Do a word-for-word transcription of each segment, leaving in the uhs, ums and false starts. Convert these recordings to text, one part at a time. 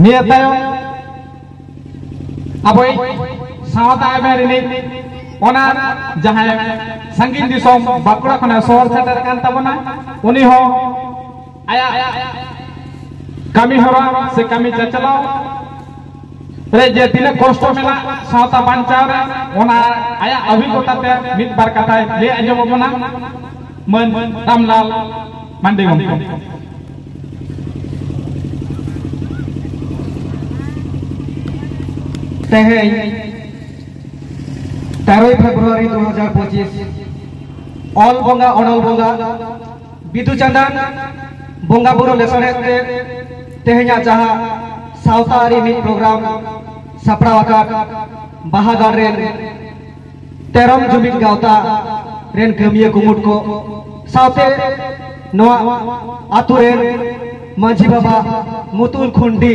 ᱱᱤᱭᱟᱹ ᱛᱟᱭᱚᱢ ᱟᱵᱚᱭᱤᱡ ᱥᱟᱶᱛᱟ ᱮᱵᱷᱮᱱ ᱨᱤᱱᱤᱡ ᱚᱱᱟ ᱡᱟᱦᱟᱸᱭ ᱥᱟᱺᱜᱤᱧ ᱫᱤᱥᱚᱢ ᱵᱟᱸᱠᱩᱲᱟ ᱠᱷᱚᱱᱮ ᱥᱚᱦᱚᱨ ᱥᱮᱴᱮᱨ ᱟᱠᱟᱱ ᱛᱟᱵᱚᱱᱟ, ᱩᱱᱤ ᱦᱚᱸ ᱟᱭᱟᱜ ᱠᱟᱹᱢᱤ ᱦᱚᱨᱟ ᱥᱮ ᱠᱟᱹᱢᱤ ᱪᱟᱪᱞᱟᱣ ᱨᱮ ᱡᱮ ᱛᱤᱱᱟᱹᱜ ᱠᱚᱥᱴᱚ ᱢᱮᱱᱟᱜ ᱥᱟᱶᱛᱟ ᱵᱟᱧᱪᱟᱣ ᱨᱮ, ᱚᱱᱟ ᱟᱭᱟᱜ ᱚᱵᱷᱤᱜᱽᱜᱚᱛᱟ ᱛᱮ ᱢᱤᱫ ᱵᱟᱨ ᱠᱟᱛᱷᱟᱭ ᱞᱟᱹᱭ ᱟᱸᱡᱚᱢ ᱟᱵᱚᱱᱟ ᱢᱟᱹᱱ ᱨᱟᱢᱞᱟᱞ ᱢᱟᱱᱰᱤ ᱜᱚᱢᱠᱮ᱾ ᱛᱮᱦᱮᱧ ᱛᱮᱨᱚᱭ ᱯᱷᱮᱵᱽᱨᱩᱣᱟᱨᱤ ᱫᱩ ᱦᱟᱡᱟᱨ ᱯᱚᱸᱪᱤᱥ, ᱚᱞ ᱵᱚᱸᱜᱟ ᱚᱱᱚᱞ ᱵᱚᱸᱜᱟ ᱵᱤᱫᱩ ᱪᱟᱸᱫᱟᱱ ᱵᱚᱸᱜᱟ ᱵᱩᱨᱩ ᱞᱮᱥᱟᱲᱦᱮᱫ ᱛᱮ ᱛᱮᱦᱮᱧᱟᱜ ᱡᱟᱦᱟᱸ ᱥᱟᱶᱛᱟ ᱟᱹᱨᱤ ᱢᱤᱫ ᱯᱨᱳᱜᱨᱟᱢ ᱥᱟᱯᱲᱟᱣ ᱟᱠᱟᱫ ᱵᱟᱦᱟᱜᱟᱲ ᱨᱮᱱ ᱛᱮᱨᱚᱢ ᱡᱩᱢᱤᱫ ᱜᱟᱶᱛᱟ ᱨᱮᱱ ᱠᱟᱹᱢᱤᱭᱟᱹ ᱠᱩᱢᱩᱴ ᱠᱚ ᱥᱟᱶᱛᱮ ᱱᱚᱣᱟ ᱟᱛᱳ ᱨᱮᱱ ᱢᱟᱹᱡᱷᱤ ᱵᱟᱵᱟ ᱢᱩᱛᱩᱞ ᱠᱷᱩᱱᱰᱤ,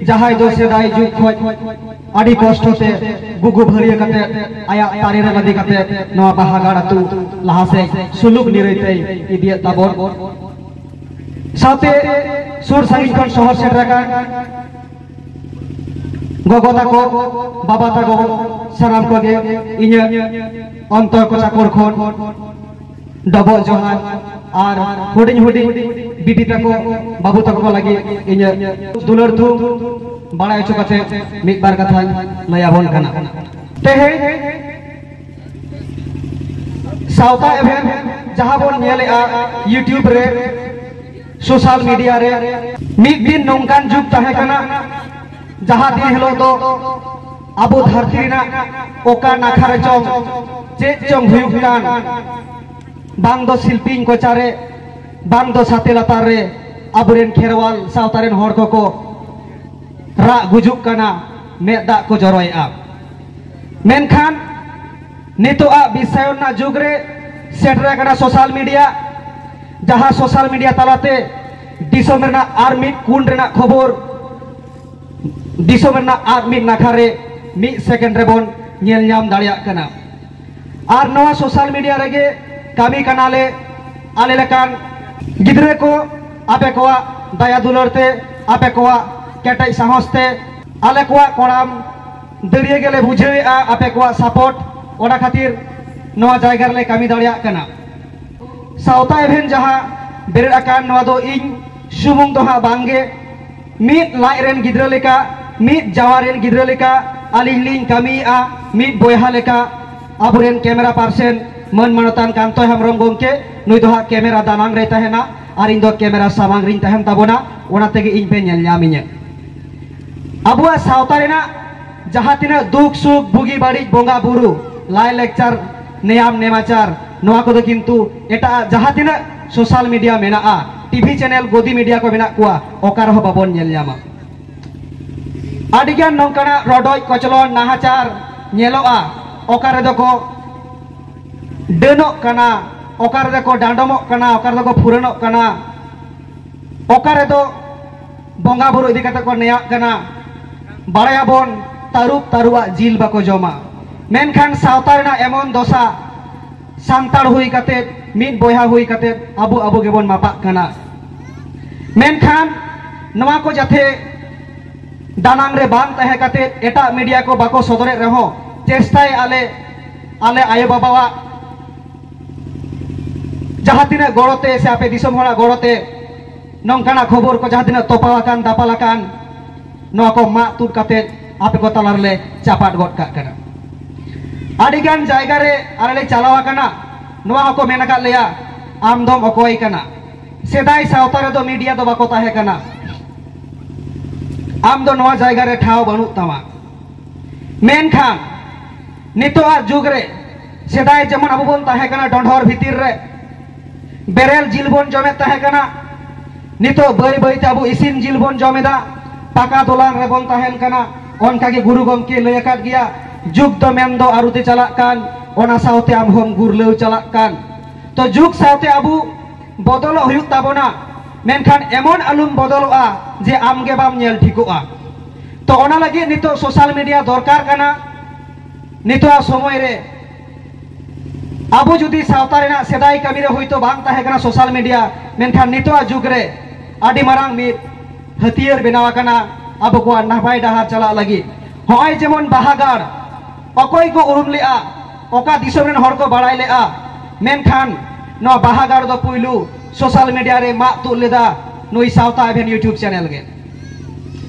ᱡᱟᱦᱟᱸᱭ ᱫᱚ ᱥᱮᱫᱟᱭ ᱡᱩᱜᱽ ᱠᱷᱚᱱ ᱟᱹᱰᱤ ᱠᱚᱥᱴᱚ ᱛᱮ ᱜᱩᱜᱩ ᱵᱷᱟᱹᱨᱭᱟᱹ ᱠᱟᱛᱮ ᱟᱭᱟᱜ ᱛᱟᱨᱮ ᱨᱮ ᱞᱟᱫᱮ ᱠᱟᱛᱮ ᱱᱚᱣᱟ ᱵᱟᱦᱟᱜᱟᱲ ᱟᱹᱛᱩ ᱞᱟᱦᱟ ᱥᱮᱫ ᱥᱩᱞᱩᱠ ᱱᱤᱨᱟᱹᱭ ᱛᱮᱭ ᱤᱫᱤᱭᱮᱫ ᱛᱟᱵᱚᱱ, ᱥᱟᱶᱛᱮ ᱥᱩᱨ ᱥᱟᱺᱜᱤᱧ ᱠᱷᱚᱱ ᱥᱚᱦᱚᱨ ᱥᱮᱴᱮᱨ ᱟᱠᱟᱱ ᱜᱚᱜᱚ ᱛᱟᱠᱚ, ᱵᱟᱵᱟ ᱛᱟᱠᱚ, ᱥᱟᱱᱟᱢ ᱠᱚᱜᱮ ᱤᱧᱟᱹᱜ ᱚᱱᱛᱚᱨ ᱠᱚ ᱪᱟᱠᱚᱨ ᱠᱷᱚᱱ ᱰᱚᱵᱚᱜ ᱡᱚᱦᱟᱨ ᱟᱨ ᱦᱩᱰᱤᱧ ᱦᱩᱰᱤᱧ ᱵᱤᱴᱤ ᱛᱟᱠᱚ, ᱵᱟᱹᱵᱩ ᱛᱟᱠᱚ ᱠᱚ ᱞᱟᱹᱜᱤᱫ ᱤᱧᱟᱹᱜ ᱫᱩᱞᱟᱹᱲ ᱛᱷᱩᱢ ᱵᱟᱲᱟᱭ ᱦᱚᱪᱚ ᱠᱟᱛᱮ ᱢᱤᱫ ᱵᱟᱨ ᱠᱟᱛᱷᱟᱧ ᱞᱟᱹᱭ ᱟᱵᱚᱱ ᱠᱟᱱᱟ᱾ ᱛᱮᱦᱮᱧ ᱥᱟᱶᱛᱟ ᱮᱵᱷᱮᱱ ᱡᱟᱦᱟᱸ ᱵᱚᱱ ᱧᱮᱞᱮᱜᱼᱟ YouTube ᱨᱮ, social media ᱨᱮ, ᱢᱤᱫ ᱫᱤᱱ ᱱᱚᱝᱠᱟᱱ ᱡᱩᱜᱽ ᱛᱟᱦᱮᱸ ᱠᱟᱱᱟ, ᱡᱟᱦᱟᱸ ᱫᱤᱱ ᱦᱤᱞᱳᱜ ᱫᱚ ᱟᱵᱚ ᱫᱷᱟᱹᱨᱛᱤ ᱨᱮᱱᱟᱜ ᱚᱠᱟ ᱱᱟᱠᱷᱟ ᱨᱮ ᱪᱚᱝ ᱪᱮᱫ ᱪᱚᱝ ᱦᱩᱭᱩᱜ ᱠᱟᱱ, ᱵᱟᱝ ᱫᱚ ᱥᱤᱞᱯᱤᱧ ᱠᱚᱪᱟ ᱨᱮ, ᱵᱟᱝ ᱫᱚ ᱥᱟᱛᱮ ᱞᱟᱛᱟᱨ ᱨᱮ ᱟᱵᱚᱨᱮᱱ ᱠᱷᱮᱨᱣᱟᱞ ᱥᱟᱶᱛᱟ ᱨᱮᱱ ᱦᱚᱲ ᱠᱚᱠᱚ ᱨᱟᱜ ᱜᱩᱡᱩᱜ ᱠᱟᱱᱟ, ᱢᱮᱫ ᱫᱟᱜ ᱠᱚ ᱡᱚᱨᱚᱭᱮᱜᱼᱟ᱾ ᱢᱮᱱᱠᱷᱟᱱ ᱱᱤᱛᱚᱜᱟᱜ ᱵᱤᱥᱥᱟᱭᱚᱱ ᱨᱮᱱᱟᱜ ᱡᱩᱜᱽ ᱨᱮ ᱥᱮᱴᱮᱨ ᱟᱠᱟᱱᱟ social media, ᱡᱟᱦᱟᱸ social media ᱛᱟᱞᱟᱛᱮ ᱫᱤᱥᱚᱢ ᱨᱮᱱᱟᱜ ᱟᱨ ᱢᱤᱫ ᱠᱩᱱ ᱨᱮᱱᱟᱜ ᱠᱷᱚᱵᱚᱨ ᱫᱤᱥᱚᱢ ᱨᱮᱱᱟᱜ ᱟᱨ ᱢᱤᱫ ᱱᱟᱠᱷᱟ ᱨᱮ ᱢᱤᱫ second ᱨᱮᱵᱚᱱ ᱧᱮᱞ ᱧᱟᱢ ᱫᱟᱲᱮᱭᱟᱜ ᱠᱟᱱᱟ᱾ ᱟᱨ ᱱᱚᱣᱟ social media ᱨᱮᱜᱮ ᱠᱟᱹᱢᱤ ᱠᱟᱱᱟᱞᱮ ᱟᱞᱮ ᱞᱮᱠᱟᱱ ᱜᱤᱫᱽᱨᱟᱹ ᱠᱚ, ᱟᱯᱮ ᱠᱚᱣᱟᱜ ᱫᱟᱭᱟ ᱫᱩᱞᱟᱹᱲ ᱛᱮ, ᱟᱯᱮ ᱠᱚᱣᱟᱜ ᱠᱮᱴᱮᱡ ᱥᱟᱦᱚᱥ ᱛᱮ ᱟᱞᱮ ᱠᱚᱣᱟᱜ ᱠᱚᱲᱟᱢ ᱫᱟᱹᱨᱭᱟᱹ ᱜᱮᱞᱮ ᱵᱩᱡᱷᱟᱹᱣᱮᱫᱼᱟ ᱟᱯᱮ ᱠᱚᱣᱟᱜ ᱥᱟᱯᱳᱨᱴ, ᱚᱱᱟ ᱠᱷᱟᱹᱛᱤᱨ ᱱᱚᱣᱟ ᱡᱟᱭᱜᱟ ᱨᱮᱞᱮ ᱠᱟᱹᱢᱤ ᱫᱟᱲᱮᱭᱟᱜ ᱠᱟᱱᱟ᱾ ᱥᱟᱶᱛᱟ ᱮᱵᱷᱮᱱ ᱡᱟᱦᱟᱸ ᱵᱮᱨᱮᱫ ᱟᱠᱟᱱ, ᱱᱚᱣᱟ ᱫᱚ ᱤᱧ ᱥᱩᱢᱩᱝ ᱫᱚ ᱦᱟᱸᱜ ᱵᱟᱝᱜᱮ, ᱢᱤᱫ ᱞᱟᱡ ᱨᱮᱱ ᱜᱤᱫᱽᱨᱟᱹ ᱞᱮᱠᱟ, ᱢᱤᱫ ᱡᱟᱣᱟ ᱨᱮᱱ ᱜᱤᱫᱽᱨᱟᱹ ᱞᱮᱠᱟ ᱟᱹᱞᱤᱧ ᱞᱤᱧ ᱠᱟᱹᱢᱤᱭᱮᱫᱼᱟ, ᱢᱤᱫ ᱵᱚᱭᱦᱟ ᱞᱮᱠᱟ᱾ ᱟᱵᱚᱨᱮᱱ ᱠᱮᱢᱮᱨᱟ ᱯᱟᱨᱥᱮᱱ ᱢᱟᱹᱱ ᱢᱟᱱᱚᱛᱟᱱ ᱠᱟᱱᱛᱚᱭ ᱦᱮᱢᱵᱨᱚᱢ ᱜᱚᱢᱠᱮ, ᱱᱩᱭ ᱫᱚ ᱦᱟᱸᱜ ᱠᱮᱢᱮᱨᱟ ᱫᱟᱱᱟᱝ ᱨᱮᱭ ᱛᱟᱦᱮᱱᱟ ᱟᱨ ᱤᱧ ᱫᱚ ᱠᱮᱢᱮᱨᱟ ᱥᱟᱢᱟᱝ ᱨᱤᱧ ᱛᱟᱦᱮᱱ ᱛᱟᱵᱚᱱᱟ, ᱚᱱᱟ ᱛᱮᱜᱮ ᱤᱧ ᱯᱮ ᱧᱮᱞ ᱧᱟᱢᱤᱧᱟ᱾ ᱟᱵᱚᱣᱟᱜ ᱥᱟᱶᱛᱟ ᱨᱮᱱᱟᱜ ᱡᱟᱦᱟᱸ ᱛᱤᱱᱟᱹᱜ ᱫᱩᱠ ᱥᱩᱠ, ᱵᱩᱜᱤ ᱵᱟᱹᱲᱤᱡ, ᱵᱚᱸᱜᱟ ᱵᱩᱨᱩ, ᱞᱟᱭ ᱞᱮᱠᱪᱟᱨ, ᱱᱮᱭᱟᱢ ᱱᱮᱢᱟᱪᱟᱨ, ᱱᱚᱣᱟ ᱠᱚᱫᱚ ᱠᱤᱱᱛᱩ ᱮᱴᱟᱜ ᱡᱟᱦᱟᱸ ᱛᱤᱱᱟᱹᱜ ᱥᱳᱥᱟᱞ ᱢᱤᱰᱤᱭᱟ ᱢᱮᱱᱟᱜᱼᱟ, ᱴᱤᱵᱷᱤ ᱪᱮᱱᱮᱞ, ᱜᱚᱫᱤ ᱢᱤᱰᱤᱭᱟ ᱠᱚ ᱢᱮᱱᱟᱜ ᱠᱚᱣᱟ, ᱚᱠᱟ ᱨᱮᱦᱚᱸ ᱵᱟᱵᱚᱱ ᱧᱮᱞ ᱧᱟᱢᱟ᱾ ᱟᱹᱰᱤᱜᱟᱱ ᱱᱚᱝᱠᱟᱱᱟᱜ ᱨᱚᱰᱚᱡ ᱠᱚᱪᱞᱚᱱ, ᱱᱟᱦᱟᱪᱟᱨ ᱧᱮᱞᱚᱜᱼᱟ, ᱚᱠᱟ ᱨᱮᱫᱚ ᱠᱚ ᱰᱟᱹᱱᱚᱜ ᱠᱟᱱᱟ, ᱚᱠᱟ ᱨᱮᱫᱚ ᱠᱚ ᱰᱟᱸᱰᱚᱢᱚᱜ ᱠᱟᱱᱟ, ᱚᱠᱟ ᱨᱮᱫᱚ ᱠᱚ ᱯᱷᱩᱨᱟᱹᱱᱚᱜ ᱠᱟᱱᱟ, ᱚᱠᱟ ᱨᱮᱫᱚ ᱵᱚᱸᱜᱟ ᱵᱩᱨᱩ ᱤᱫᱤ ᱠᱟᱛᱮ ᱠᱚ ᱱᱮᱭᱟᱜ ᱠᱟᱱᱟ᱾ ᱵᱟᱲᱟᱭᱟᱵᱚᱱ, ᱛᱟᱹᱨᱩᱵ ᱛᱟᱹᱨᱩᱵᱟᱜ ᱡᱤᱞ ᱵᱟᱠᱚ ᱡᱚᱢᱟ, ᱢᱮᱱᱠᱷᱟᱱ ᱥᱟᱶᱛᱟ ᱨᱮᱱᱟᱜ ᱮᱢᱚᱱ ᱫᱚᱥᱟ, ᱥᱟᱱᱛᱟᱲ ᱦᱩᱭ ᱠᱟᱛᱮ, ᱢᱤᱫ ᱵᱚᱭᱦᱟ ᱦᱩᱭ ᱠᱟᱛᱮ ᱟᱵᱚ ᱟᱵᱚ ᱜᱮᱵᱚᱱ ᱢᱟᱯᱟᱜ ᱠᱟᱱᱟ᱾ ᱢᱮᱱᱠᱷᱟᱱ ᱱᱚᱣᱟ ᱠᱚ ᱡᱟᱛᱮ ᱫᱟᱱᱟᱝ ᱨᱮ ᱵᱟᱝ ᱛᱟᱦᱮᱸ ᱠᱟᱛᱮ ᱮᱴᱟᱜ ᱢᱤᱰᱤᱭᱟ ᱠᱚ ᱵᱟᱠᱚ ᱥᱚᱫᱚᱨᱮᱫ ᱨᱮᱦᱚᱸ, ᱪᱮᱥᱴᱟᱭᱮᱫᱼᱟ ᱞᱮ ᱟᱞᱮ ᱟᱭᱳ ᱵᱟᱵᱟᱣᱟᱜ ᱡᱟᱦᱟᱸ ᱛᱤᱱᱟᱹᱜ ᱜᱚᱲᱚ ᱛᱮ ᱥᱮ ᱟᱯᱮ ᱫᱤᱥᱚᱢ ᱦᱚᱲᱟᱜ ᱜᱚᱲᱚ ᱛᱮ ᱱᱚᱝᱠᱟᱱᱟᱜ ᱠᱷᱚᱵᱚᱨ ᱠᱚ ᱡᱟᱦᱟᱸ ᱛᱤᱱᱟᱹᱜ ᱛᱚᱯᱟᱣ ᱟᱠᱟᱱ, ᱫᱟᱯᱟᱞ ᱟᱠᱟᱱ, ᱱᱚᱣᱟ ᱠᱚ ᱢᱟᱜ ᱛᱩᱫ ᱠᱟᱛᱮ ᱟᱯᱮ ᱠᱚ ᱛᱟᱞᱟ ᱨᱮᱞᱮ ᱪᱟᱯᱟᱫ ᱜᱚᱫ ᱠᱟᱜ ᱠᱟᱱᱟ᱾ ᱟᱹᱰᱤ ᱜᱟᱱ ᱡᱟᱭᱜᱟ ᱨᱮ ᱟᱞᱮ ᱞᱮ ᱪᱟᱞᱟᱣ ᱟᱠᱟᱱᱟ, ᱱᱚᱣᱟ ᱦᱚᱸᱠᱚ ᱢᱮᱱ ᱟᱠᱟᱫ ᱞᱮᱭᱟ, "ᱟᱢ ᱫᱚᱢ ᱚᱠᱚᱭ ᱠᱟᱱᱟ? ᱥᱮᱫᱟᱭ ᱥᱟᱶᱛᱟ ᱨᱮᱫᱚ ᱢᱤᱰᱤᱭᱟ ᱫᱚ ᱵᱟᱠᱚ ᱛᱟᱦᱮᱸ ᱠᱟᱱᱟ, ᱟᱢ ᱫᱚ ᱱᱚᱣᱟ ᱡᱟᱭᱜᱟ ᱨᱮ ᱴᱷᱟᱶ ᱵᱟᱹᱱᱩᱜ ᱛᱟᱢᱟ᱾" ᱢᱮᱱᱠᱷᱟᱱ ᱱᱤᱛᱚᱜᱟᱜ ᱡᱩᱜᱽ ᱨᱮ, ᱥᱮᱫᱟᱭ ᱡᱮᱢᱚᱱ ᱟᱵᱚ ᱵᱚᱱ ᱛᱟᱦᱮᱸ ᱠᱟᱱᱟ ᱰᱚᱸᱰᱷᱚᱨ ᱵᱷᱤᱛᱤᱨ ᱨᱮ, ᱵᱮᱨᱮᱞ ᱡᱤᱞ ᱵᱚᱱ ᱡᱚᱢᱮᱫ ᱛᱟᱦᱮᱸ ᱠᱟᱱᱟ, ᱱᱤᱛᱚᱜ ᱵᱟᱹᱭ ᱵᱟᱹᱭ ᱛᱮ ᱟᱵᱚ ᱤᱥᱤᱱ ᱡᱤᱞ ᱵᱚᱱ ᱡᱚᱢ ᱮᱫᱟ, ᱯᱟᱠᱟ ᱫᱚᱞᱟᱱ ᱨᱮᱵᱚᱱ ᱛᱟᱦᱮᱱ ᱠᱟᱱᱟ᱾ ᱚᱱᱠᱟ ᱜᱮ ᱜᱩᱨᱩ ᱜᱚᱢᱠᱮ ᱞᱟᱹᱭ ᱟᱠᱟᱫ ᱜᱮᱭᱟ, ᱡᱩᱜᱽ ᱫᱚ ᱢᱮᱱᱫᱚ ᱟᱹᱨᱩᱛᱮ ᱪᱟᱞᱟᱜ ᱠᱟᱱ, ᱚᱱᱟ ᱥᱟᱶᱛᱮ ᱟᱢ ᱦᱚᱸᱢ ᱜᱩᱨᱞᱟᱹᱣ ᱪᱟᱞᱟᱜ ᱠᱟᱱ᱾ ᱛᱚ ᱡᱩᱜᱽ ᱥᱟᱶᱛᱮ ᱟᱵᱚ ᱵᱚᱫᱚᱞᱚᱜ ᱦᱩᱭᱩᱜ ᱛᱟᱵᱚᱱᱟ, ᱢᱮᱱᱠᱷᱟᱱ ᱮᱢᱚᱱ ᱟᱞᱚᱢ ᱵᱚᱫᱚᱞᱚᱜᱼᱟ ᱡᱮ ᱟᱢ ᱜᱮ ᱵᱟᱢ ᱧᱮᱞ ᱴᱷᱤᱠᱚᱜᱼᱟ᱾ ᱛᱚ ᱚᱱᱟ ᱞᱟᱹᱜᱤᱫ ᱱᱤᱛᱚᱜ ᱥᱳᱥᱟᱞ ᱢᱤᱰᱤᱭᱟ ᱫᱚᱨᱠᱟᱨ ᱠᱟᱱᱟ᱾ ᱱᱤᱛᱚᱜᱟᱜ ᱥᱚᱢᱚᱭ ᱨᱮ ᱟᱵᱚ ᱡᱩᱫᱤ ᱥᱟᱶᱛᱟ ᱨᱮᱱᱟᱜ ᱥᱮᱫᱟᱭ ᱠᱟᱹᱢᱤ ᱨᱮ ᱦᱳᱭᱛᱳ ᱵᱟᱝ ᱛᱟᱦᱮᱸ ᱠᱟᱱᱟ ᱥᱳᱥᱟᱞ ᱢᱤᱰᱤᱭᱟ, ᱢᱮᱱᱠᱷᱟᱱ ᱱᱤᱛᱚᱜᱟᱜ ᱡᱩᱜᱽ ᱨᱮ ᱟᱹᱰᱤ ᱢᱟᱨᱟᱝ ᱢᱤᱫ ᱦᱟᱹᱛᱭᱟᱹᱨ ᱵᱮᱱᱟᱣ ᱟᱠᱟᱱᱟ ᱟᱵᱚ ᱠᱚᱣᱟᱜ ᱱᱟᱯᱟᱭ ᱰᱟᱦᱟᱨ ᱪᱟᱞᱟᱜ ᱞᱟᱹᱜᱤᱫ᱾ ᱦᱚᱸᱜᱼᱚᱭ ᱡᱮᱢᱚᱱ ᱵᱟᱦᱟ ᱜᱟᱲ, ᱚᱠᱚᱭ ᱠᱚ ᱩᱨᱩᱢ ᱞᱮᱜᱼᱟ, ᱚᱠᱟ ᱫᱤᱥᱚᱢ ᱨᱮᱱ ᱦᱚᱲ ᱠᱚ ᱵᱟᱲᱟᱭ ᱞᱮᱜᱼᱟ, ᱢᱮᱱᱠᱷᱟᱱ ᱱᱚᱣᱟ ᱵᱟᱦᱟ ᱜᱟᱲ ᱫᱚ ᱯᱩᱭᱞᱩ ᱥᱳᱥᱟᱞ ᱢᱤᱰᱤᱭᱟ ᱨᱮ ᱢᱟᱜ ᱛᱩᱫ ᱞᱮᱫᱟ ᱱᱩᱭ ᱥᱟᱶᱛᱟ ᱮᱵᱷᱮᱱ YouTube ᱪᱮᱱᱮᱞ ᱜᱮ᱾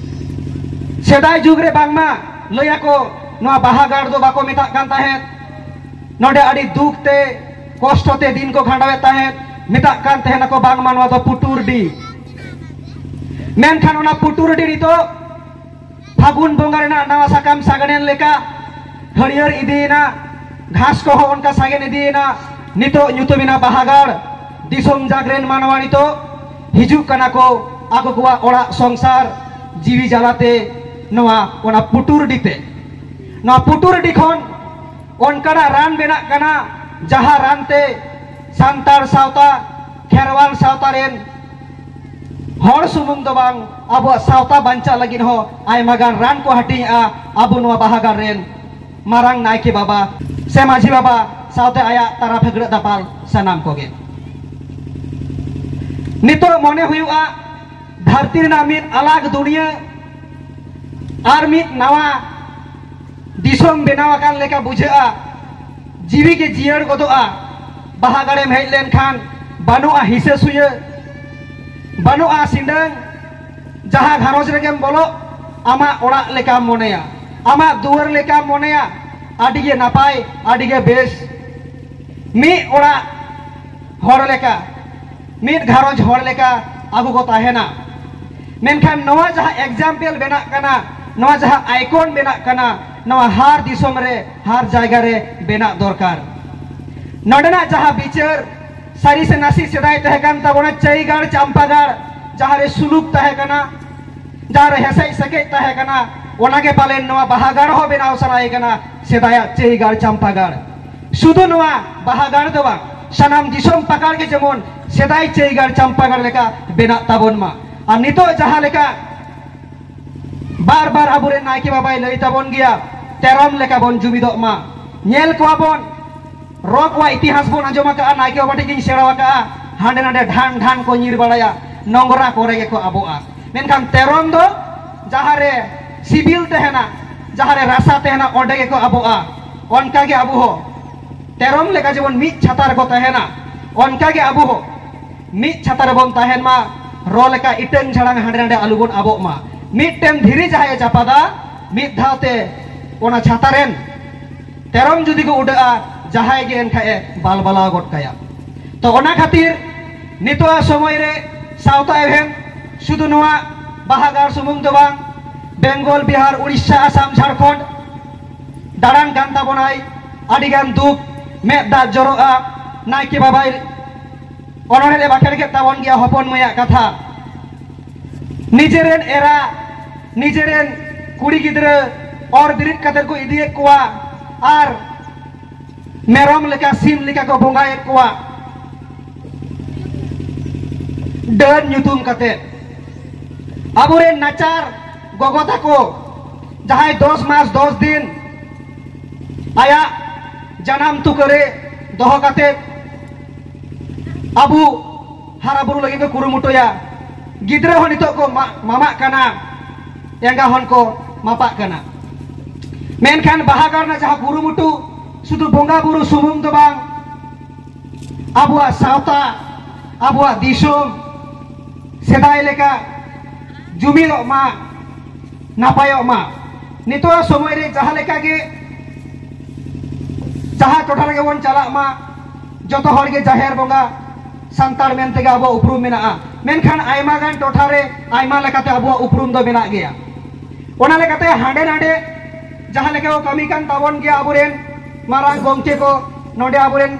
ᱥᱮᱫᱟᱭ ᱡᱩᱜᱽ ᱨᱮ ᱵᱟᱝᱢᱟ ᱞᱟᱹᱭᱟᱠᱚ ᱱᱚᱣᱟ ᱵᱟᱦᱟ ᱜᱟᱲ ᱫᱚ ᱵᱟᱠᱚ ᱢᱮᱛᱟᱜ ᱠᱟᱱ ᱛᱟᱦᱮᱸᱫ, ᱱᱚᱰᱮ ᱟᱹᱰᱤ ᱫᱩᱠ ᱛᱮ ᱠᱚᱥᱴᱚ ᱛᱮ ᱫᱤᱱ ᱠᱚ ᱠᱷᱟᱸᱰᱟᱣᱮᱫ ᱛᱟᱦᱮᱸᱫ, ᱢᱮᱛᱟᱜ ᱠᱟᱱ ᱛᱟᱦᱮᱱᱟᱠᱚ ᱵᱟᱝᱢᱟ ᱱᱚᱣᱟ ᱫᱚ ᱯᱩᱴᱩᱨᱰᱤ᱾ ᱢᱮᱱᱠᱷᱟᱱ ᱚᱱᱟ ᱯᱩᱴᱩᱨᱰᱤ ᱱᱤᱛᱚᱜ ᱯᱷᱟᱹᱜᱩᱱ ᱵᱚᱸᱜᱟ ᱨᱮᱱᱟᱜ ᱱᱟᱣᱟ ᱥᱟᱠᱟᱢ ᱥᱟᱜᱮᱱᱮᱱ ᱞᱮᱠᱟ ᱦᱟᱹᱨᱭᱟᱹᱲ ᱤᱫᱤᱭᱮᱱᱟ, ᱜᱷᱟᱥ ᱠᱚᱦᱚᱸ ᱚᱱᱠᱟ ᱥᱟᱜᱮᱱ ᱤᱫᱤᱭᱮᱱᱟ᱾ ᱱᱤᱛᱚᱜ ᱧᱩᱛᱩᱢᱮᱱᱟ ᱵᱟᱦᱟ ᱜᱟᱲ᱾ ᱫᱤᱥᱚᱢ ᱡᱟᱜᱽᱨᱮᱱ ᱢᱟᱱᱣᱟ ᱱᱤᱛᱚᱜ ᱦᱤᱡᱩᱜ ᱠᱟᱱᱟ ᱠᱚ ᱟᱠᱚ ᱠᱚᱣᱟᱜ ᱚᱲᱟᱜ ᱥᱚᱝᱥᱟᱨ ᱡᱤᱣᱤ ᱡᱟᱞᱟᱛᱮ ᱱᱚᱣᱟ ᱚᱱᱟ ᱯᱩᱴᱩᱨᱰᱤ ᱛᱮ᱾ ᱱᱚᱣᱟ ᱯᱩᱴᱩᱨᱰᱤ ᱠᱷᱚᱱ ᱚᱱᱠᱟᱱᱟᱜ ᱨᱟᱱ ᱵᱮᱱᱟᱜ ᱠᱟᱱᱟ, ᱡᱟᱦᱟᱸ ᱨᱟᱱ ᱛᱮ ᱥᱟᱱᱛᱟᱲ ᱥᱟᱶᱛᱟ, ᱠᱷᱮᱨᱣᱟᱞ ᱥᱟᱶᱛᱟ ᱨᱮᱱ ᱦᱚᱲ ᱥᱩᱢᱩᱝ ᱫᱚ ᱵᱟᱝ, ᱟᱵᱚᱣᱟᱜ ᱥᱟᱶᱛᱟ ᱵᱟᱧᱪᱟᱜ ᱞᱟᱹᱜᱤᱫ ᱦᱚᱸ ᱟᱭᱢᱟ ᱜᱟᱱ ᱨᱟᱱ ᱠᱚ ᱦᱟᱹᱴᱤᱧᱮᱜᱼᱟ ᱟᱵᱚ ᱱᱚᱣᱟ ᱵᱟᱦᱟ ᱜᱟᱲ ᱨᱮᱱ ᱢᱟᱨᱟᱝ ᱱᱟᱭᱠᱮ ᱵᱟᱵᱟ ᱥᱮ ᱢᱟᱹᱡᱷᱤ ᱵᱟᱵᱟ ᱥᱟᱶᱛᱮ ᱟᱭᱟᱜ ᱛᱟᱨᱟ ᱯᱷᱟᱹᱠᱲᱟᱹᱜ ᱫᱟᱯᱟᱞ ᱥᱟᱱᱟᱢ ᱠᱚᱜᱮ᱾ ᱱᱤᱛᱚᱜ ᱢᱚᱱᱮ ᱦᱩᱭᱩᱜᱼᱟ, ᱫᱷᱟᱹᱨᱛᱤ ᱨᱮᱱᱟᱜ ᱢᱤᱫ ᱟᱞᱟᱜᱽ ᱫᱩᱱᱤᱭᱟᱹ ᱟᱨ ᱢᱤᱫ ᱱᱟᱣᱟ ᱫᱤᱥᱚᱢ ᱵᱮᱱᱟᱣ ᱟᱠᱟᱱ ᱞᱮᱠᱟ ᱵᱩᱡᱷᱟᱹᱜᱼᱟ᱾ ᱡᱤᱣᱤ ᱜᱮ ᱡᱤᱭᱟᱹᱲ ᱜᱚᱫᱚᱜᱼᱟ᱾ ᱵᱟᱦᱟ ᱜᱟᱲᱮᱢ ᱦᱮᱡ ᱞᱮᱱᱠᱷᱟᱱ ᱵᱟᱹᱱᱩᱜᱼᱟ ᱦᱤᱥᱟᱹ ᱥᱩᱭᱟᱹ, ᱵᱟᱹᱱᱩᱜᱼᱟ ᱥᱤᱸᱰᱟᱹᱝ᱾ ᱡᱟᱦᱟᱸ ᱜᱷᱟᱨᱚᱸᱡᱽ ᱨᱮᱜᱮᱢ ᱵᱚᱞᱚᱜ, ᱟᱢᱟᱜ ᱚᱲᱟᱜ ᱞᱮᱠᱟᱢ ᱢᱚᱱᱮᱭᱟ, ᱟᱢᱟᱜ ᱫᱩᱣᱟᱹᱨ ᱞᱮᱠᱟᱢ ᱢᱚᱱᱮᱭᱟ᱾ ᱟᱹᱰᱤ ᱜᱮ ᱱᱟᱯᱟᱭ, ᱟᱹᱰᱤ ᱜᱮ ᱵᱮᱥ᱾ ᱢᱤᱫ ᱚᱲᱟᱜ ᱦᱚᱲ ᱞᱮᱠᱟ, ᱢᱤᱫ ᱜᱷᱟᱨᱚᱸᱡᱽ ᱦᱚᱲ ᱞᱮᱠᱟ ᱟᱵᱚ ᱠᱚ ᱛᱟᱦᱮᱱᱟ᱾ ᱢᱮᱱᱠᱷᱟᱱ ᱱᱚᱣᱟ ᱡᱟᱦᱟᱸ ᱮᱠᱡᱟᱢᱯᱮᱞ ᱵᱮᱱᱟᱜ ᱠᱟᱱᱟ, ᱱᱚᱣᱟ ᱡᱟᱦᱟᱸ ᱟᱭᱠᱚᱱ ᱵᱮᱱᱟᱜ ᱠᱟᱱᱟ, ᱱᱚᱣᱟ ᱦᱟᱨ ᱫᱤᱥᱚᱢ ᱨᱮ, ᱦᱟᱨ ᱡᱟᱭᱜᱟ ᱨᱮ ᱵᱮᱱᱟᱜ ᱫᱚᱨᱠᱟᱨ᱾ ᱱᱚᱰᱮᱱᱟᱜ ᱡᱟᱦᱟᱸ ᱵᱤᱪᱟᱹᱨ, ᱥᱟᱹᱨᱤ ᱥᱮ ᱱᱟᱥᱮ ᱥᱮᱫᱟᱭ ᱛᱟᱦᱮᱸ ᱠᱟᱱ ᱛᱟᱵᱚᱱᱟ ᱪᱟᱹᱭᱜᱟᱲ ᱪᱟᱢᱯᱟᱜᱟᱲ, ᱡᱟᱦᱟᱸ ᱨᱮ ᱥᱩᱞᱩᱠ ᱛᱟᱦᱮᱸ ᱠᱟᱱᱟ, ᱡᱟᱦᱟᱸ ᱨᱮ ᱦᱮᱥᱮᱡ ᱥᱮᱠᱮᱡ ᱛᱟᱦᱮᱸ ᱠᱟᱱᱟ, ᱚᱱᱟᱜᱮ ᱯᱟᱞᱮᱱ ᱱᱚᱣᱟ ᱵᱟᱦᱟ ᱜᱟᱲ ᱦᱚᱸ ᱵᱮᱱᱟᱣ ᱥᱟᱱᱟᱭᱮ ᱠᱟᱱᱟ, ᱥᱮᱫᱟᱭᱟᱜ ᱪᱟᱹᱭᱜᱟᱲ ᱪᱟᱢᱯᱟᱜᱟᱲ᱾ ᱥᱩᱫᱷᱩ ᱱᱚᱣᱟ ᱵᱟᱦᱟ ᱜᱟᱲ ᱫᱚ ᱵᱟᱝ, ᱥᱟᱱᱟᱢ ᱫᱤᱥᱚᱢ ᱯᱟᱠᱟᱲ ᱜᱮ ᱡᱮᱢᱚᱱ ᱥᱮᱫᱟᱭ ᱪᱟᱹᱭᱜᱟᱲ ᱪᱟᱢᱯᱟᱜᱟᱲ ᱞᱮᱠᱟ ᱵᱮᱱᱟᱜ ᱛᱟᱵᱚᱱ ᱢᱟ᱾ ᱟᱨ ᱱᱤᱛᱚᱜ ᱡᱟᱦᱟᱸ ᱞᱮᱠᱟ ᱵᱟᱨ ᱵᱟᱨ ᱟᱵᱚᱨᱮᱱ ᱱᱟᱭᱠᱮ ᱵᱟᱵᱟᱭ ᱞᱟᱹᱭ ᱛᱟᱵᱚᱱ ᱜᱮᱭᱟ, ᱛᱮᱨᱚᱢ ᱞᱮᱠᱟ ᱵᱚᱱ ᱡᱩᱢᱤᱫᱚᱜ ᱢᱟ᱾ ᱧᱮᱞ ᱠᱚᱣᱟ ᱵᱚᱱ, ᱨᱚ ᱠᱚᱣᱟᱜ ᱤᱛᱤᱦᱟᱥ ᱵᱚᱱ ᱟᱸᱡᱚᱢ ᱟᱠᱟᱫᱼᱟ, ᱱᱟᱭᱠᱮ ᱵᱟᱵᱟ ᱴᱷᱮᱱ ᱜᱤᱧ ᱥᱮᱬᱟ ᱟᱠᱟᱫᱼᱟ, ᱦᱟᱸᱰᱮ ᱱᱟᱰᱮ ᱰᱷᱟᱱ ᱰᱷᱟᱱ ᱠᱚ ᱧᱤᱨ ᱵᱟᱲᱟᱭᱟ, ᱱᱚᱝᱨᱟ ᱠᱚᱨᱮ ᱜᱮᱠᱚ ᱟᱵᱚᱜᱼᱟ᱾ ᱢᱮᱱᱠᱷᱟᱱ ᱛᱮᱨᱚᱢ ᱫᱚ ᱡᱟᱦᱟᱸᱨᱮ ᱥᱤᱵᱤᱞ ᱛᱟᱦᱮᱱᱟ, ᱡᱟᱦᱟᱸᱨᱮ ᱨᱟᱥᱟ ᱛᱟᱦᱮᱱᱟ, ᱚᱸᱰᱮ ᱜᱮᱠᱚ ᱟᱵᱚᱜᱼᱟ᱾ ᱚᱱᱠᱟᱜᱮ ᱟᱵᱚ ᱦᱚᱸ ᱛᱮᱨᱚᱢ ᱞᱮᱠᱟ ᱡᱮᱢᱚᱱ ᱢᱤᱫ ᱪᱷᱟᱛᱟ ᱨᱮᱠᱚ ᱛᱟᱦᱮᱱᱟ, ᱚᱱᱠᱟᱜᱮ ᱟᱵᱚ ᱦᱚᱸ ᱢᱤᱫ ᱪᱷᱟᱛᱟ ᱨᱮᱵᱚᱱ ᱛᱟᱦᱮᱱ ᱢᱟ᱾ ᱨᱚ ᱞᱮᱠᱟ ᱤᱴᱟᱹᱝ ᱡᱷᱟᱲᱟᱝ ᱦᱟᱸᱰᱮ ᱱᱟᱰᱮ ᱟᱞᱚᱵᱚᱱ ᱟᱵᱚᱜ ᱢᱟ᱾ ᱢᱤᱫᱴᱮᱱ ᱫᱷᱤᱨᱤ ᱡᱟᱦᱟᱸᱭᱮ ᱪᱟᱯᱟᱫᱟ, ᱢᱤᱫ ᱫᱷᱟᱣ ᱛᱮ ᱚᱱᱟ ᱪᱷᱟᱛᱟ ᱨᱮᱱ ᱛᱮᱨᱚᱢ ᱡᱩᱫᱤ ᱠᱚ ᱩᱰᱟᱹᱜᱼᱟ, ᱡᱟᱦᱟᱸᱭ ᱜᱮ ᱮᱱᱠᱷᱟᱡ ᱮ ᱵᱟᱞᱵᱟᱞᱟᱣ ᱜᱚᱫ ᱠᱟᱭᱟ᱾ ᱛᱚ ᱚᱱᱟ ᱠᱷᱟᱹᱛᱤᱨ ᱱᱤᱛᱚᱜᱟᱜ ᱥᱚᱢᱚᱭ ᱨᱮ ᱥᱟᱶᱛᱟ ᱮᱵᱷᱮᱱ ᱥᱩᱫᱷᱩ ᱱᱚᱣᱟ ᱵᱟᱦᱟᱜᱟᱲ ᱥᱩᱢᱩᱝ ᱫᱚ ᱵᱟᱝ, ᱵᱮᱝᱜᱚᱞ, ᱵᱤᱦᱟᱨ, ᱩᱲᱤᱥᱥᱟ, ᱟᱥᱟᱢ, ᱡᱷᱟᱲᱠᱷᱚᱸᱰ ᱫᱟᱬᱟᱱ ᱠᱟᱱ ᱛᱟᱵᱚᱱᱟᱭ᱾ ᱟᱹᱰᱤᱜᱟᱱ ᱫᱩᱠ, ᱢᱮᱫ ᱫᱟᱜ ᱡᱚᱨᱚᱜᱼᱟ᱾ ᱱᱟᱭᱠᱮ ᱵᱟᱵᱟᱭ ᱚᱱᱚᱬᱦᱮ ᱨᱮ ᱵᱟᱠᱷᱮᱲ ᱠᱮᱫ ᱛᱟᱵᱚᱱ ᱜᱮᱭᱟ ᱦᱚᱯᱚᱱ ᱢᱟᱹᱭᱟᱜ ᱠᱟᱛᱷᱟ᱾ ᱱᱤᱡᱮᱨᱮᱱ ᱮᱨᱟ, ᱱᱤᱡᱮᱨᱮᱱ ᱠᱩᱲᱤ ᱜᱤᱫᱽᱨᱟᱹ ᱚᱨ ᱵᱤᱨᱤᱫ ᱠᱟᱛᱮ ᱠᱚ ᱤᱫᱤᱭᱮᱫ ᱠᱚᱣᱟ ᱟᱨ ᱢᱮᱨᱚᱢ ᱞᱮᱠᱟ, ᱥᱤᱢ ᱞᱮᱠᱟ ᱠᱚ ᱵᱚᱸᱜᱟᱭᱮᱫ ᱠᱚᱣᱟ ᱰᱟᱹᱱ ᱧᱩᱛᱩᱢ ᱠᱟᱛᱮ᱾ ᱟᱵᱚᱨᱮᱱ ᱱᱟᱪᱟᱨ ᱜᱚᱜᱚ ᱛᱟᱠᱚ, ᱡᱟᱦᱟᱸᱭ ᱫᱚᱥ ᱢᱟᱥ ᱫᱚᱥ ᱫᱤᱱ ᱟᱭᱟᱜ ᱡᱟᱱᱟᱢ ᱛᱩᱠᱟᱹ ᱨᱮ ᱫᱚᱦᱚ ᱠᱟᱛᱮ ᱟᱵᱚ ᱦᱟᱨᱟ ᱵᱩᱨᱩ ᱞᱟᱹᱜᱤᱫ ᱠᱚ ᱠᱩᱨᱩᱢᱩᱴᱩᱭᱟ᱾ ᱜᱤᱫᱽᱨᱟᱹ ᱦᱚᱸ ᱱᱤᱛᱚᱜ ᱠᱚ ᱢᱟ-, ᱢᱟᱢᱟᱜ ᱠᱟᱱᱟ, ᱮᱸᱜᱟ ᱦᱚᱸ ᱠᱚ ᱢᱟᱯᱟᱜ ᱠᱟᱱᱟ᱾ ᱢᱮᱱᱠᱷᱟᱱ ᱵᱟᱦᱟ ᱜᱟᱲ ᱨᱮᱱᱟᱜ ᱡᱟᱦᱟᱸ ᱠᱩᱨᱩᱢᱩᱴᱩ, ᱥᱩᱫᱷᱩ ᱵᱚᱸᱜᱟ ᱵᱩᱨᱩ ᱥᱩᱢᱩᱝ ᱫᱚ ᱵᱟᱝ, ᱟᱵᱚᱣᱟᱜ ᱥᱟᱶᱛᱟ, ᱟᱵᱚᱣᱟᱜ ᱫᱤᱥᱚᱢ ᱥᱮᱫᱟᱭ ᱞᱮᱠᱟ ᱡᱩᱢᱤᱫᱚᱜ ᱢᱟ, ᱱᱟᱯᱟᱭᱚᱜ ᱢᱟ᱾ ᱱᱤᱛᱚᱜ ᱥᱚᱢᱚᱭ ᱨᱮ ᱡᱟᱦᱟᱸ ᱞᱮᱠᱟ ᱜᱮ, ᱡᱟᱦᱟᱸ ᱴᱚᱴᱷᱟ ᱨᱮᱜᱮ ᱵᱚᱱ ᱪᱟᱞᱟᱜ ᱢᱟ, ᱡᱚᱛᱚ ᱦᱚᱲ ᱜᱮ ᱡᱟᱦᱮᱨ ᱵᱚᱸᱜᱟ ᱥᱟᱱᱛᱟᱲ ᱢᱮᱱ ᱛᱮᱜᱮ ᱟᱵᱚᱣᱟᱜ ᱩᱯᱨᱩᱢ ᱢᱮᱱᱟᱜᱼᱟ᱾ ᱢᱮᱱᱠᱷᱟᱱ ᱟᱭᱢᱟ ᱜᱟᱱ ᱴᱚᱴᱷᱟ ᱨᱮ ᱟᱭᱢᱟ ᱞᱮᱠᱟᱛᱮ ᱟᱵᱚᱣᱟᱜ ᱩᱯᱨᱩᱢ ᱫᱚ ᱢᱮᱱᱟᱜ ᱜᱮᱭᱟ᱾ ᱚᱱᱟ ᱞᱮᱠᱟᱛᱮ ᱦᱟᱸᱰᱮ ᱱᱟᱰᱮ ᱡᱟᱦᱟᱸ ᱞᱮᱠᱟ ᱠᱚ ᱠᱟᱹᱢᱤ ᱠᱟᱱ ᱛᱟᱵᱚᱱ ᱜᱮᱭᱟ ᱟᱵᱚᱨᱮᱱ ᱢᱟᱨᱟᱝ ᱜᱚᱢᱠᱮ ᱠᱚ, ᱱᱚᱰᱮ ᱟᱵᱚᱨᱮᱱ